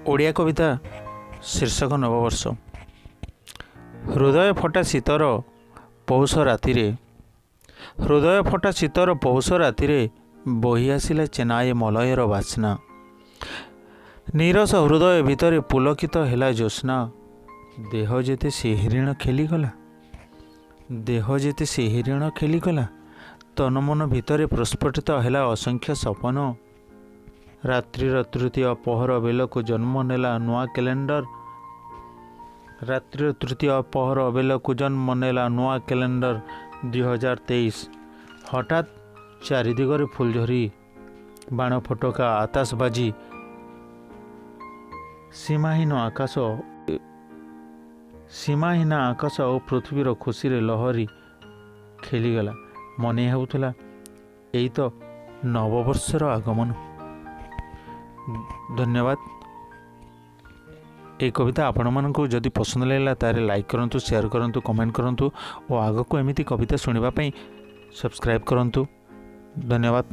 ଓଡ଼ିଆ କବିତା, ଶୀର୍ଷକ ନବବର୍ଷ। ହୃଦୟ ଫଟା ଶୀତର ପୌଷ ରାତିରେ, ହୃଦୟ ଫଟା ଶୀତର ପୌଷ ରାତିରେ ବହି ଆସିଲା ଚେନାଏ ମଲୟର ବାସ୍ନା। ନୀରସ ହୃଦୟ ଭିତରେ ପୁଲକିତ ହେଲା ଜ୍ୟୋତ୍ସ୍ନା। ଦେହ ଯେତେ ଶିହରିଣ ଖେଳିଗଲା, ଦେହ ଯେତେ ଶିହରିଣ ଖେଳିଗଲା, ତନ ମନ ଭିତରେ ପ୍ରସ୍ଫୁଟିତ ହେଲା ଅସଂଖ୍ୟ ସପନ। ରାତ୍ରିର ତୃତୀୟ ପହର ବେଲକୁ ଜନ୍ମ ନେଲା ନୂଆ କ୍ୟାଲେଣ୍ଡର। ରାତ୍ରିର ତୃତୀୟ ପହର ବେଲକୁ ଜନ୍ମ ନେଲା ନୂଆ କ୍ୟାଲେଣ୍ଡର 2023। ହଠାତ୍ ଚାରିଦିଗରେ ଫୁଲଝରି, ବାଣ ଫୋଟକା, ଆତସବାଜି, ସୀମାହୀନ ଆକାଶ, ସୀମାହୀନ ଆକାଶ ଓ ପୃଥିବୀର ଖୁସିରେ ଲହରୀ ଖେଳିଗଲା। ମନେ ହେଉଥିଲା ଏଇ ତ ନବବର୍ଷର ଆଗମନ। ଧନ୍ୟବାଦ। ଏହି କବିତା ଆପଣମାନଙ୍କୁ ଯଦି ପସନ୍ଦ ଲାଗିଲା, ତାହେଲେ ଲାଇକ୍ କରନ୍ତୁ, ସେୟାର କରନ୍ତୁ, କମେଣ୍ଟ କରନ୍ତୁ ଓ ଆଗକୁ ଏମିତି କବିତା ଶୁଣିବା ପାଇଁ ସବସ୍କ୍ରାଇବ୍ କରନ୍ତୁ। ଧନ୍ୟବାଦ।